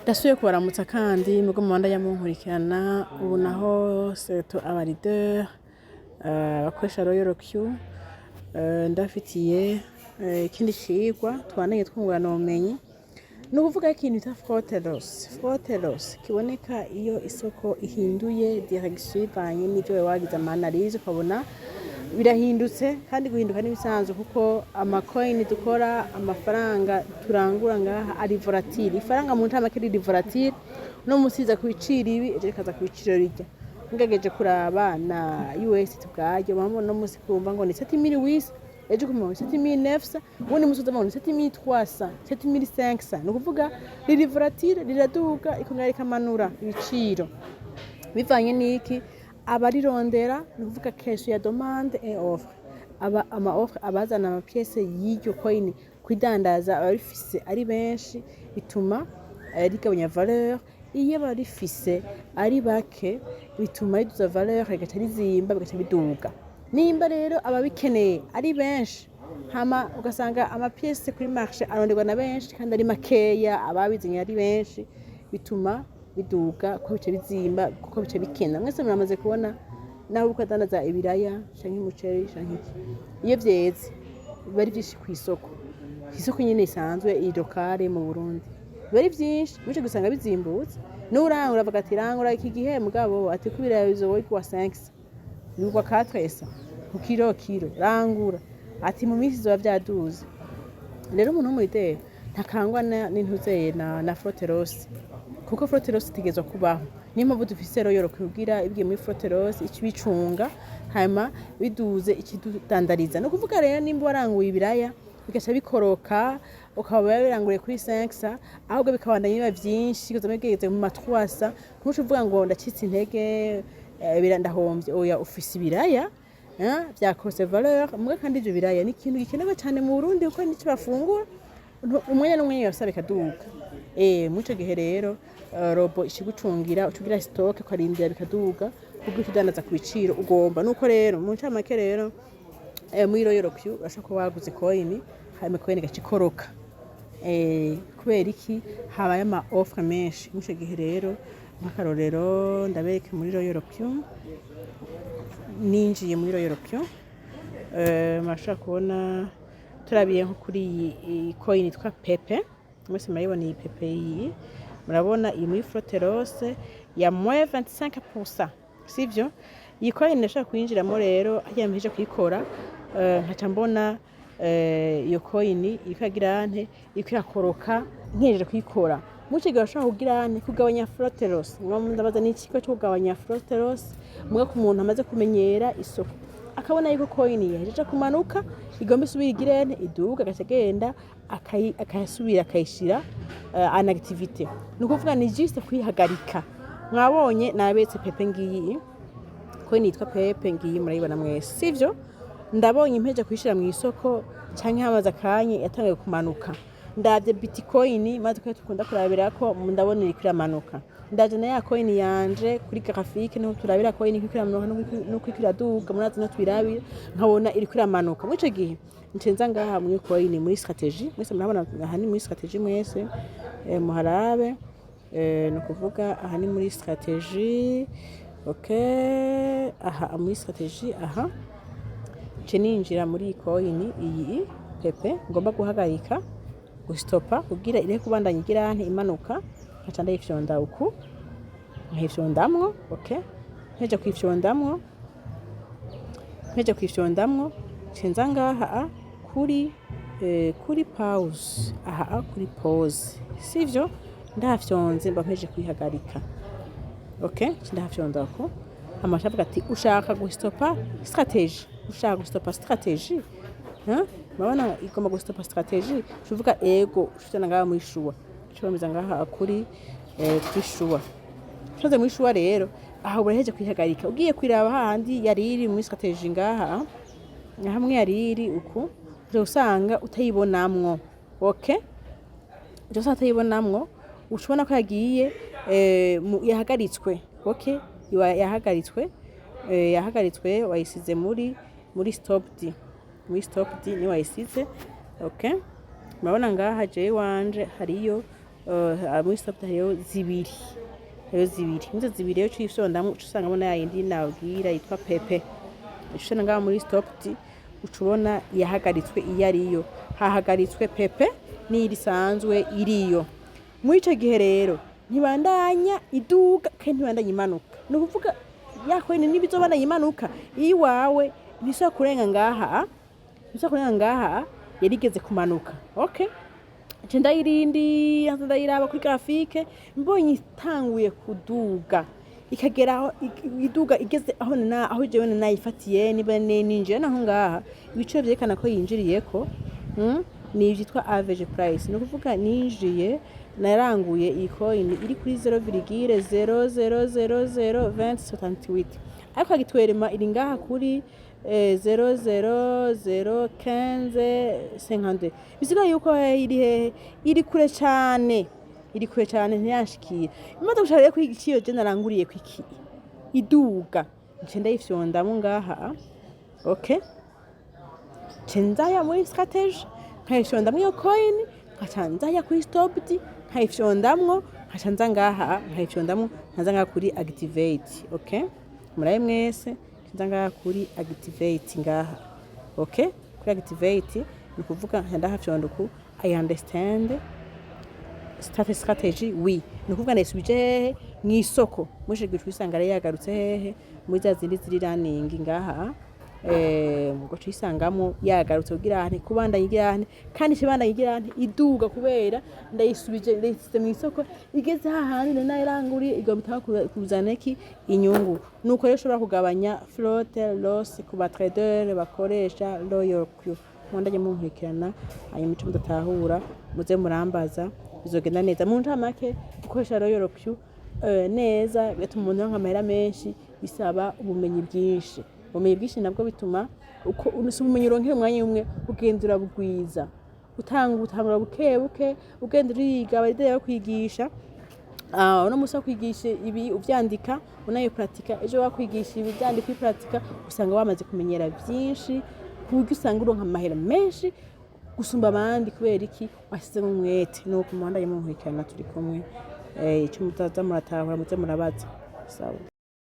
Ndasubiye kubaramutsa kandi mugo mubandanya munkurikirana. Ubu naho surtout aba leader bakoresha Royal Q, ndafitiye ikindi cigwa tubandanye twungurana ubumenyi. Ni ukuvuga ikintu bita float loss. Float loss kiboneka iyo isoko ihinduye direction bivanye n'ivyo wewe wagize ama analyse, ukabona birahindutse. Kandi guhinduka n'ibisanzwe, kuko ama coin dukora, amafaranga turangura ngaha ari volatile. Ifaranga mu ncamake riri volatile. Uno musi riza ku biciro ibi, ejo rikaza ku biciro rirya. Ngerageje kuraba na US ubwaryo, murabona uno musi kumva ngo ni 7800, ejo ukumva ngo ni 7900, uwundi musi uza ngo ni 7300, 7500. Ni ukuvuga riri volatile, riraduga rikongera rikamanura ibiciro bivanye n'iki? Abarirondera. Ni ukuvuga question ya demande et offre. Aba ama offre, abazana ama pièces y'iryo coin kwidandaza, abarifise ari benshi, bituma rigabanya valeur. Iyo abarifise ari bake, bituma riduza valeur, rigaca rizimba, bigaca biduga. Nimba rero ababikeneye ari benshi, hama ugasanga ama pièces kuri marché aronderwa na benshi kandi ari makeya, ababizanye ari benshi, bituma biduga kuko bica bizimba, kuko bica bikena. Mwese muramaze kubona naho uriko adandaza ibiraya canke umuceri canke iki, iyo vyeze biba ari vyinshi kw'isoko. Isoko nyene isanzwe i locale mu Burundi biba ari vyinshi, bice gusanga bizimbutse. N'urangura avuga ati: "Rangura iki gihe." Mugabo ati ko ibiraya bizogurwa 5, bigurwa 4 ku kiro kiro, rangura ati mu minsi izoba vyaduze. Rero umuntu w'umu leader ntakangwa n'intuzeye na float loss, kuko float loss itegezwa kubaho. Niyo mpamvu dufise Royal kugira ibigiye muri float loss ikibicunga, hanyuma biduze ikidudandariza. Ni ukuvuga rero nimba waranguye ibiraya bigaca bikoroka, ukaba biranguriye kuri 500, ahubwo bikabandanya biba vyinshi kugeza bigeze mu ma 300, ntuce uvuga ngo ndacitse intege, ndahomvye. Oya, ufise ibiraya vyakorotse valeur muga. Kandi ivyo biraya ni ikintu gikenerwa cane mu Burundi, kuko nico bafungura. Umwanya n'umwanya birasaba bikaduga. Muri ico gihe rero robot ikigucungira, uca ugira stock, ukarindira bikaduga kuko udandaza ku biciro ugomba. Nuko rero mu ncamake rero, muri Royal Q urashobora kuba waguze coin, hanyuma coin igaca ikoroka. Kubera iki? Habaye ama offre menshi. Muri ico gihe rero, nk'akarorero, ndabereke muri Royal Q. Ninjiye muri Royal Q, murashobora kubona turabiye nko kuri iyi coin yitwa Pepe. Mwese murayibona iyi Pepe iyi. Murabona iyi muri float loss ya moins 25%, sivyo? Iyi coin ndashaka kuyinjiramo rero harya mpejeje kuyikora, nkaca mbona iyo coin iriko iragira nte? Iriko irakoroka nkihejeje kuyikora. Muri ico gihe urashobora kugira nte? Kugabanya float loss. Ndabaza, ni ikigo cyo kugabanya float loss muga ku muntu amaze kumenyera isoko, akabona yuko coin yahejeje kumanuka, igomba isubira igire nte? Iduga, agaca agenda akayasubira akayishira en activité. Ni ukuvuga ni juste kuyihagarika. Mwabonye nabetse Pepe, ngiyi coin yitwa Pepe, ngiyi murayibona mwese, sivyo? Ndabonye impeje kuyishira mu isoko canke hamaze akanya yatanguye kumanuka. Ndavye Bitcoin, maze ko tukunda kurabirako, ndabona iriko iramanuka. Ndaje na ya coin yanje kuri graphique, niho turabira coin iriko iramanuka nuko iriko iraduga. Murazi no twirabira, nkabona iriko iramanuka. Muri ico gihe nce nza ngaha muri coin, muri stratégie. Mwese murabona aha ni muri stratégie. Mwese muharabe. Ni ukuvuga aha ni muri stratégie. Okay, aha muri stratégie, aha nce ninjira muri iyi coin, iyi Pepe ngomba guhagarika, gustopa, kugira ireke kubandanya igira nte? Imanuka. Nkaca ndayifyonda uku, nkayifyondamwo. Okay, mpeje kuyifyondamwo, nca ngaha kuri pause, aha kuri pause, sivyo? Ndahafyonze mba mpeje kuyihagarika. Okay, nca ndahafyonda uku, hama avuga ati: "Ushaka gustopa stratégie? Ushaka gustopa stratégie?" Hein? Murabona igomba gustopa stratégie. Uvuga ego, ushitana ngaha muri choix, ucomeza ngaha kuri choix. Ushoze muri choix rero, aha uraheje kuyihagarika. Ugiye kwiraba hahandi yari iri muri stratégie, ngaha hamwe yari iri uku, uja usanga utayibonamwo. Okay, uja usanga utayibonamwo, ushobona ko yagiye yahagaritswe. Okay, yahagaritswe, yahagaritswe, wayisize muri stopped, muri stopped ni wayisize. Okay, murabona ngaha jewe wanje hariyo. Muri stopped hariyo zibiri, hariyo zibiri. Muri izo zibiri rero, uca uca usangamo na yayindi nabwira yitwa Pepe. Uca usanga ngaha muri stopped, uca ubona yahagaritswe iyo ariyo. Hahagaritswe Pepe n'iyindi isanzwe iriyo. Muri ico gihe rero ntibandanya iduga kandi ntibandanya imanuka. Ni ukuvuga ya coin ntibizobandanya imanuka iwawe, ntishobora kurenga ngaha, ntishobora kurenga ngaha yarigeze kumanuka. Okay, nce ndayirindira, nza ndayiraba kuri graphique, mbonye itanguye kuduga, ikagera aho iduga igeze aho na aho jewe nayifatiye, niba ninjiye naho ngaha ibiciro vyerekana ko yinjiriyeko, ni ivyitwa average price. Ni ukuvuga ninjiye, naranguye iyi coin iri kuri 0,00002078, ariko agitwerema iri ngaha kuri 0.001552. Bisigaye yuko hehe iri, hehe iri kure cane, iri kure cane, ntiyanshikira. Imaze gushaka rero kuri igiciro je naranguriye kwiki iduga, nce ndayifyondamo ngaha. Okay, nce nzaya muri strategy, nkayifyondamwo iyo coin, nkaca nzaya kuri stopped, nkayifyondamwo, nkaca nza ngaha, nkayifyondamwo, nkaza ngaha kuri activate. Okay, murabe mwese, nza ngaha kuri activate ngaha. Okay, kuri activate ni ukuvuga nca ndahafyonda uku: "I understand start strategy, oui." Ni ukuvuga ndayisubije hehe? Mw'isoko. Muri ico gihe usanga rero yagarutse hehe? Muri za zindi ziri running ngaha. Ngo tuyisangamo yagarutse kugira ante kubandanya igira ante, kandi ikibandanya igira ante iduga, kubera ndayisubije, ndayisize mu isoko, igeze hahandi nari nayiranguriye, igomba itanga kuzana iki? Inyungu. Nuko rero ushobora kugabanya float loss ku ba trader bakoresha Royal Q. Mwandanye munkurikirana, hanyuma ico mudatahura muze murambaza, bizogenda neza. Mu ncamake, gukoresha Royal Q neza bigatuma umuntu aronka amahera menshi bisaba ubumenyi bwinshi. Ubumenyi bwinshi nabwo bituma uko si ubumenyi uronkera umwanya umwe, ugenda urabugwiza, utanga, utangura buke buke, ugenda uriga, abarideri bakwigisha. Uno musi bakwigisha ibi uvyandika, unayiparatika. Ejo bakwigisha ibi uvyandika, uyiparatika, usanga wamaze kumenyera vyinshi ku buryo usanga uronka amahera menshi gusumba abandi. Kubera iki? Washyizemo umwete. Nuko muhandanye munkurikirana, turi kumwe. Ico mutaza muratahura muze murabaza. Sawa.